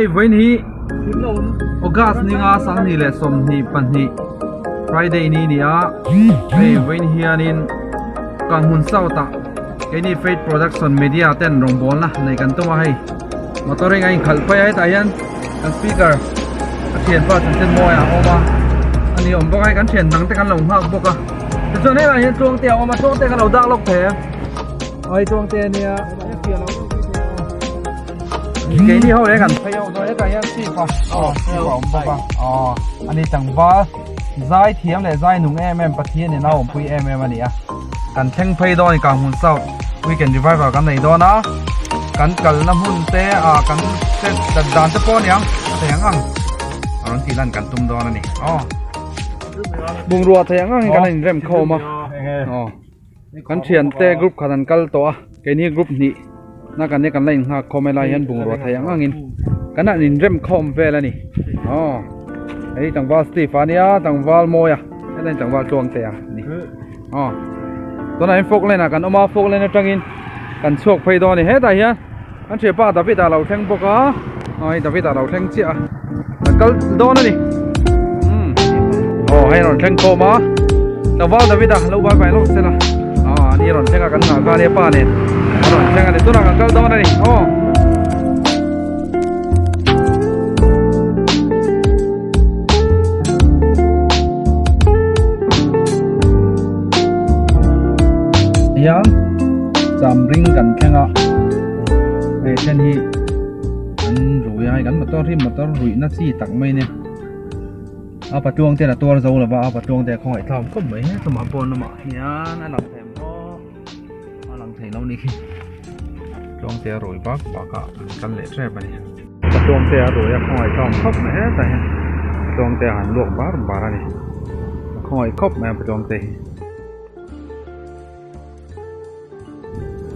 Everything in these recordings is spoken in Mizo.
Hei vawiin hi August ninga sanghnih leh 22 Friday ni ni a hei vawiin hianin Kanghmun South ah keini Faith Production Media ten rawngbawlna nei kan tum a hei motor in a inkhalh phei a hetah hian kan speaker a thianpa chanchin mawi a awm a ani awm bawk a hei kan thian dang te kan lo nghak bawk a tichuan helaiah hian tluang te a awm a tluang te kan lo dak lawk thei a hei tluang te ania keini ho leh kan phei ho dawn hetah hian chip a aw chip a awm bawk a aw ani tlangval zai thiam leh zai nung em em Pathian in a awmpui em em a ni a kan thleng phei dawn kang hmun south weekend revival kan nei dawn a kan kalna hmun te ah kan set dat dan te pawh aniang a thei ang ang a rawn tih lan kan tum dawn a ni aw bungrua thei ang ang in kan inrem khawm a aw Kan thiante group khat an kal tawh a, keini group hnih na kan nia kan la innghak khawm helai hian bungrua thei ang angin kan han inrem khawm vel a ni. Aw hei tlangval Steve a nia tlangval mawi a helai tlangval tluang te a ni. Aw tunah hian Falkland ah kan awm a Falkland atangin kan chhuak phei dawn a ni hetah hian kan thianpa David a lo thleng bawk a aw hei David a lo thleng chiah a kan kal dawn a ni umm aw hei a rawn thleng khawm a tlangval David a lo bai bai lawk se la aw ani a rawn thleng a kan nghah kha ania pa nen a rawn thleng a ni tunah kan kal dawn a ni aw. Hian chamring kan thleng a hei then hi an rui a hei kan motor hi motor ruih na chi tak mai nia a patluang ten a tuar zo lova a patluang te a khawngaih thlak khawp mai he tumah pawn lamah hian a lang thei maw a lang thei lo ni khi tluang te a rui vak vak a an kal leh tep a ni patluang te a rui a khawngaih thlak khawp mai hetah hian patluang te a han luak bar bar a ni a khawngaih khawp mai a patluang te hi.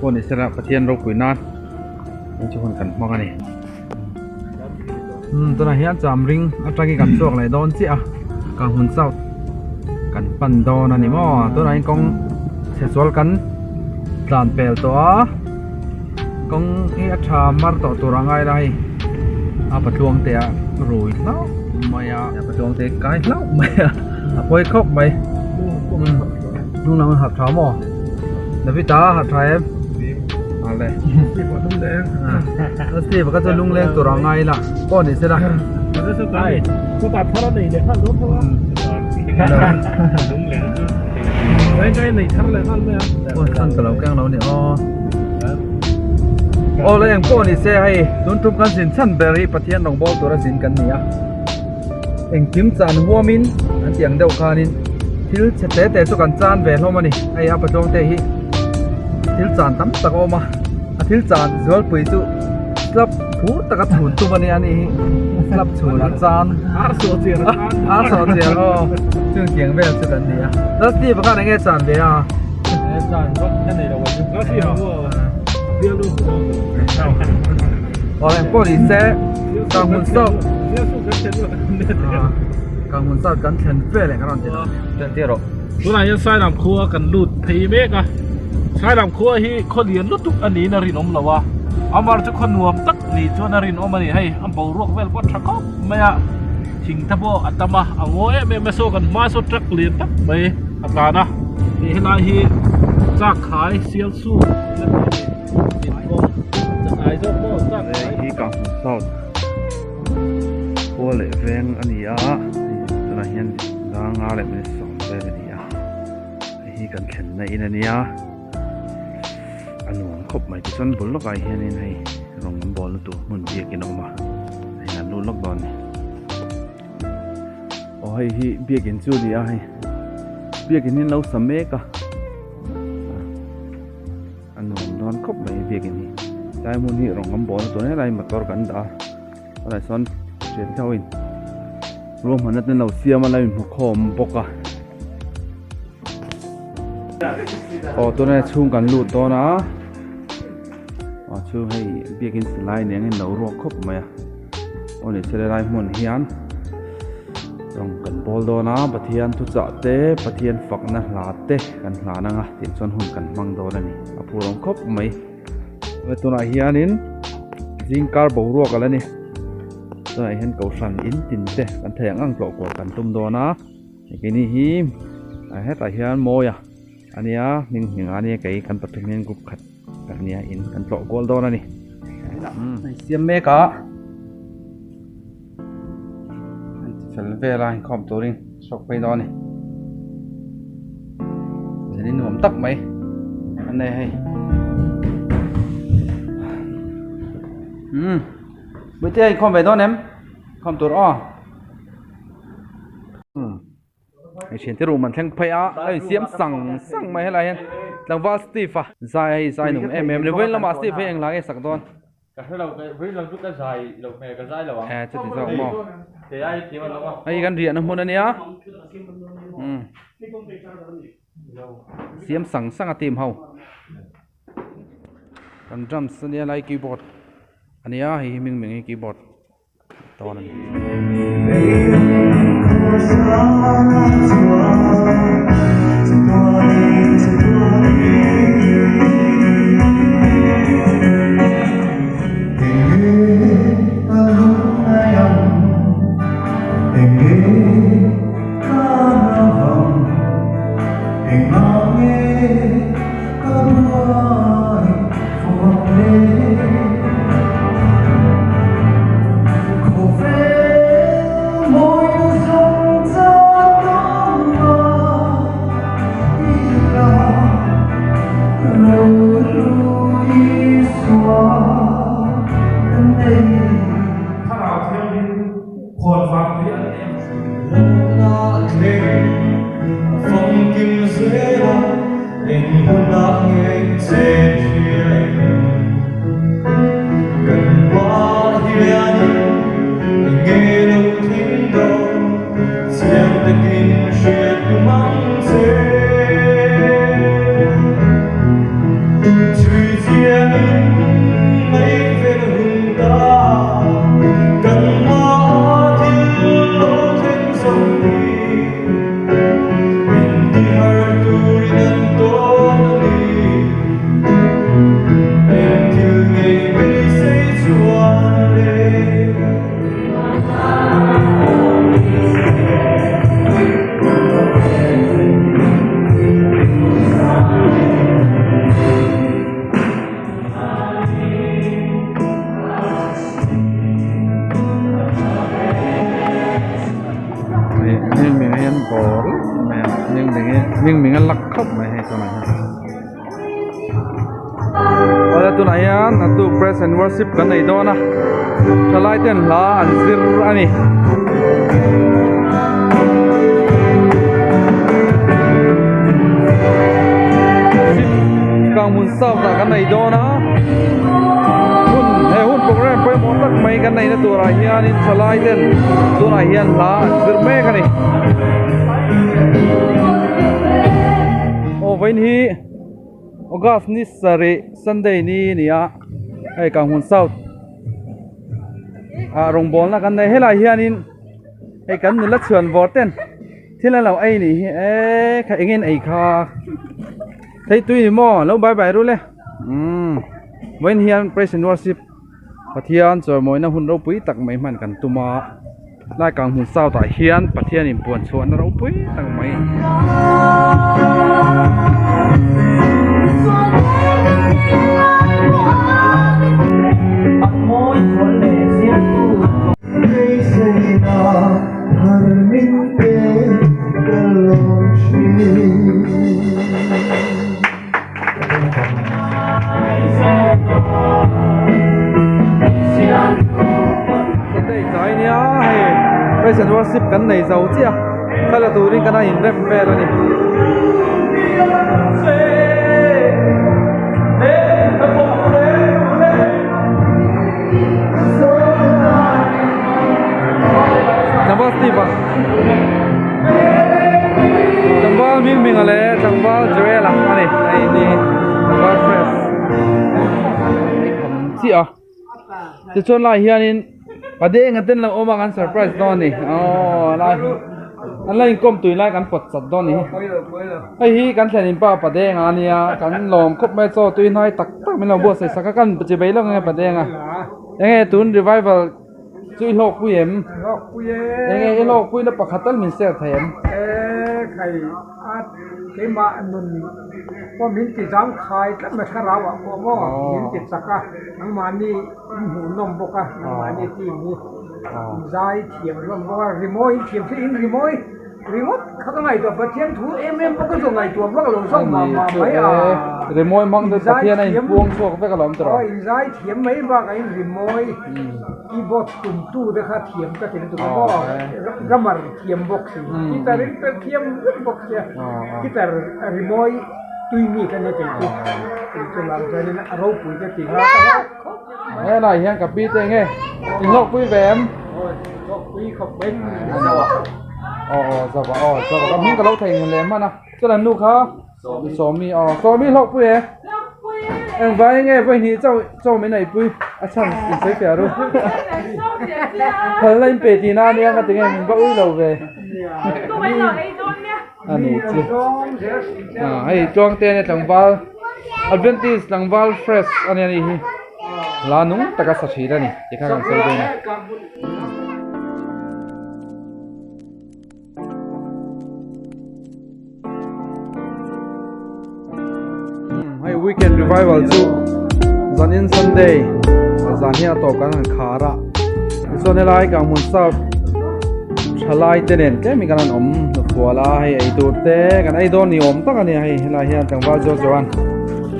Pawh ni sela Pathian ropui nan an chu hun kan hmang a ni. Umm tunah hian chamring atangin kan chhuak leh dawn chiah a Kanghmun South kan pan dawn a ni maw tunah hian kawng chhe sual kan tlan pel tawh a kawng hi a tha mar tawh tur a ngai la hei a patluang te a rui hlauh mai a patluang te kai hlauh mai a a pawi khawp mai. Hnung lam harh tha maw? David a harh tha em? Ale. Steve ka chu lungleng tur a ngai la. Pawh ni se la. Pawh san ka lo keng lo ni aw. Aw la eng pawh ni se hei tun tum kan zin chhan ber hi Pathian rawngbawl tura zin kan ni a. Engkim chan huamin an tih ang deuh khanin thil chhe te te chu kan chan ve hlawm a ni hei a patlawng te hi thil chan tam tak a awm a a thil chan zualpui chu slap phur taka chhun tum a nia ani hi slap chhun a chan ar sawh chiar a ar sawh chiar aw chung tiang vel chu kan ni a Dusty pakhat enge chan ve a chan vak ka nei lo a Aw engpawh ni se Kanghmun South Kanghmun South kan thlen vel eh kan rawn ti lo Thlen tir rawh. Tunah hian Sailam khua kan lut phei mek a, Sailam khua hi khaw lian lutuk a niin a rinawm lo a, amar chu khaw nuam tak ni chuan a rinawm a ni, hei a boruak vel pawh a tha khawp mai a, thing te pawh a tam a, a ngaw em em a saw kan hma saw truck lian tak mai a tlan a, tih helai hi chak khai sial su la tih a ni in kawng chak ai zawk maw chak khai. Hei hi Kanghmun South khua leh veng a ni a, tunah hian zanga leh minute sawm vel a ni a, hei hi kan thlenna in a nia, a nuam khawp mai tichuan bul lawkah hianin hei rawng an bawlna tur hmun biakin a awm a, hei an lut lawk dawn a ni. Aw hei hi biakin chu a ni a hei biakin hi an lo sa mek a a nuam dawn khawp mai biakin hi tlai hmun hi rawng an bawl a tun helai motor kan dah a tunah sawn thian theuh in ruahmanna te an lo siam a lo inhmu khawm bawk a aw tunah chhung kan lut dawn a aw chu hei biakin silai nen a inlo ruak khawp mai a. Aw ni se lai hmun hian rawng kan bawl dawn a Pathian thuchah te Pathian fakna hla te kan hlan ang a tih chuan hun kan hmang dawn a ni a phur awm khawp mai tunah hianin zingkar boruak a la ni. Tunah hian kohhran in tin te kan thei ang ang tlawh kual kan tum dawn a keini hi hetah hian mawi a ania hming hming a nia kei kan pathum hian group khat kan nia in kan tlawh kual dawn a ni siam mek a an ti fel vel a inkhawm turin chhuak phei dawn a ni thlen in nuam tak mai an nei hei umm Puitea inkhawm ve dawn em inkhawm tur aw umm hei thiante room an thleng phei a a insiam sang sang mai helai hian tlangval Steve a zai a hei zai nung em em vawiin lamah Steve hi engla nge sak dawn. Ka hre lo, vawiin lam chu ka zai lo hmel ka zai lo ang. Eh chuti zawk maw. Kei ai thiam an awm a. Hei kan riahna hmun a nia. Umm. Siam sang sang a team ho. Kan drums a nia lai keyboard a nia hei hi hming ming hi keyboard dawn a ni. Tunah hian a tuk praise and worship kan nei dawn a thalai ten hla an zir a ni. Kanghmun South ah kan nei dawn a hun he hun program pawimawh tak mai kan neihna turah hianin thalai ten tunah hian hla an zir mek a ni. Aw vawiin hi August ni sarih Sunday ni a ni a hei Kanghmun South ah rawngbawlna kan nei helai hianin hei kan nula chhuan vawr ten thil an lo ei nih hi eee kha eng nge an ei kha thei tui ni maw lo bye bye rul e umm vawiin hian praise and worship Pathian chawimawina hun ropui tak mai hman kan tum a lai Kanghmun South ah hian Pathian in puan chhuahna ropui tak mai. Sunday tlai nia hei praise and worship kan nei zo chiah a thla la turin kan a inrem vel a ni. Tlangval Steve a Tlangval Mingminga leh Tlangval Joel a ani hei ni Tlangval Fresh chiah a tichuan lai hianin Padenga ten lo awm a kan surprise dawn a ni aww lai hi an la inkawm tui lai kan pawt chat dawn a ni hei hi kan thlen in pa Padenga a nia kan lawm khawp mai chaw tui hnai tak tak min lo buatsaih sak a kan chi bai lawk ang e Padenga enge tun revival. Chu i hlawk pui em? Hlawk pui e. Enge i hlawk pui na pakhat tal min share thei em? E khai a keimah nun pawh min ti zang khai tlat mai thlarau ah pawh maw min ti chak a nangmahni in hmuhnawm bawk a nangmahni team hi in zai thiam hlawm bawk a rimawi in thiam thei in rimawi ringawt kha ka ngaihtuah Pathian thu em em pawh ka zawh ngaihtuah vak lo zawk mah mah mai a rimawi hmang te Pathian a inpuang chhuak vek alawm tawh aw in zai thiam mai bakah in rimawi keyboard tum tu te kha thiam ka ti lutuk a maw drummer thiam bawk si guitar in perh thiam vek bawk sia guitar rimawi tui mi ka nia kei chu kei chu lam chuanin a ropui ka ti nghal ta hlauh khawp mai. Helai hian ka pi te enge in hlawkpui ve em? Aw hlawkpui khawp mai. Aw aw zava aw zava ka hming ka lo thei nge leh hman a chuan an nu kha sawmi aw sawmi hlawkpui e engvai enge vawi hnih chaw chaw min eipui a chhan in sawi fiah ru phalna in pe tihna ania nga tinge min va ui lo ve ani chu hei tluangte ania tlangval adventist tlangval fresh ania ni hi la nung taka sa thin ani tikha kan sawi dawn a. Hei weekend revival chu zanin Sunday zan hian a tawp kan han khar a tichuan helai Kanghmun South thalai te nen tlemin kan han awm hnufual a hei ei tur te kan ei dawn ni awm tak a ni a hei helai hian tlangval zawk zawk an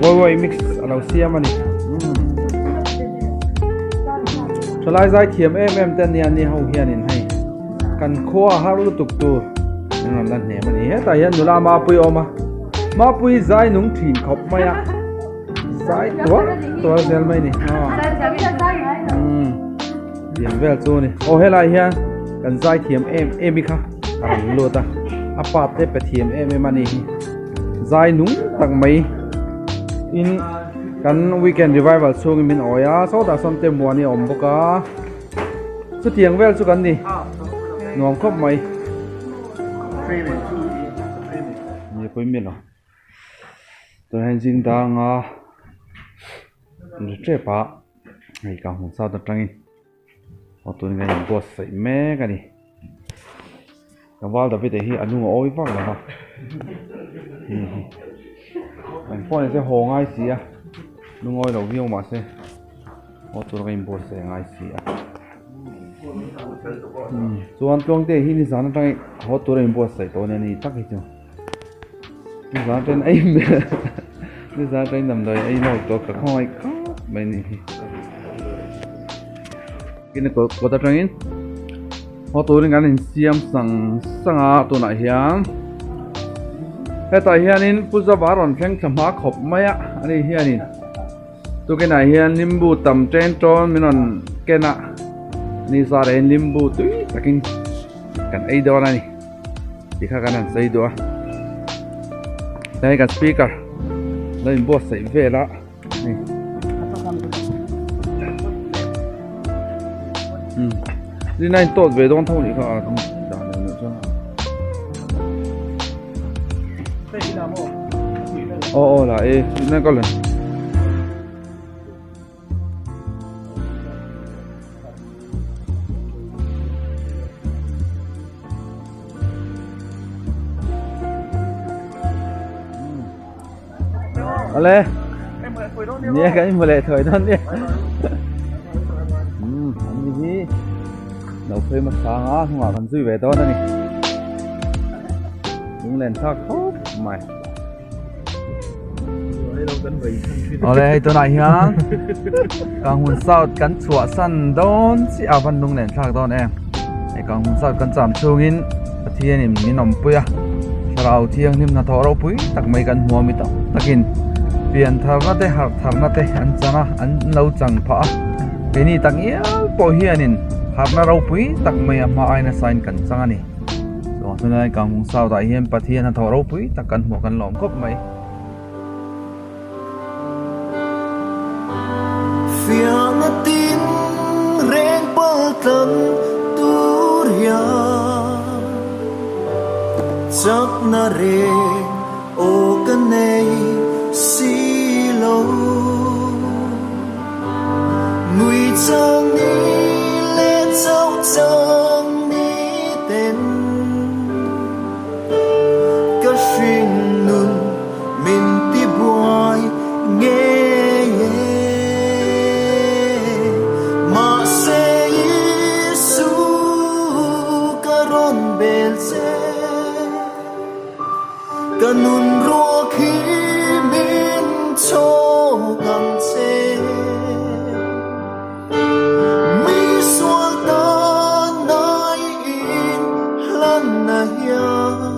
vawivawi mix a lo siam a ni. Thalai zai thiam em em te ania ni ho hianin hei kan khua a har lutuk tur an rawn la hnem a ni hetah hian nula mapui a awm a mapui zai nung thin khawp mai a zai tuar tuar zel mai a ni umm tiang vel chu a ni aw helai hian kan zai thiam em em hi kha a rawn lut a a pa te pe thiam em em a ni hi zai nung tak mai in. Kan weekend revival chhungin min awi a, sawtah sawn te muani a awm bawk a, chutiang vel chu kan ni, nuam khawp mai. Ni pawh in lo, tunah hian zing danga ri tep a, hei ka hmu zat atangin aw tunin kan inbuatsaih mek a ni. Tlangval David-a hi a lung a awi vak lo va, eng pawh ni se haw ngai si a, lungawi lo viau mah se haw tur ka inbuatsaih ngai si a. Chuan Tluangte hi nizan atangin haw tur a inbuatsaih tawh a nia ni tak hi chu nizan atangin ei nizan atangin damdawi ei lawk tawh ka khawngaih khawp mai a nih hi. Kawt atangin. Haw turin kan insiam sang sang a tunah hian hetah hianin Pu Zava rawn thleng thla hma khawp mai a ani hianin tukinah hian limbu tam chen tawn min rawn ken a ni zarah hian limbu tui takin kan ei dawn a ni tih kha kan han sawi duh a hei kan speaker lo inbuatsaih vel a. Ni nine tawt ve dawn tho nih kha a dah leh loh chuan aw aw la e na ka le Ale Nia kan inhmu leh thuai dawn nia Umm an ni hi lo phei hmasa ang a hnungah kan zui ve dawn a ni Lunglen thlak khawp mai Awle hei tunah hian Kanghmun South kan chhuahsan dawn chiah a van lunglen thlak dawn em Hei Kanghmun South kan cham chhungin Pathianin min awmpui a Thlarau thianghlim hnathawh ropui tak mai kan hmuam i tam takin pian tharna te harh tharna te an chang a an lo chang phah a keini tak ngial pawh hianin harhna ropui tak mai a hma ai nasa in kan chang a ni. Chuang chunglai Kanghmun South ah hian Pathian hnathawh ropui tak kan hmuh kan lawm khawp mai. Fiahna tin reng pal tlang tur hian chakna reng aw ka nei si lo. Mui chang ni leh chang. chang mi ten ka hringnun min ti buai ngei e. Mahse Isu ka rawn bel che. Ka nun ruak hi min chhawk ang che. Mi sual tan nai in hlan na hian.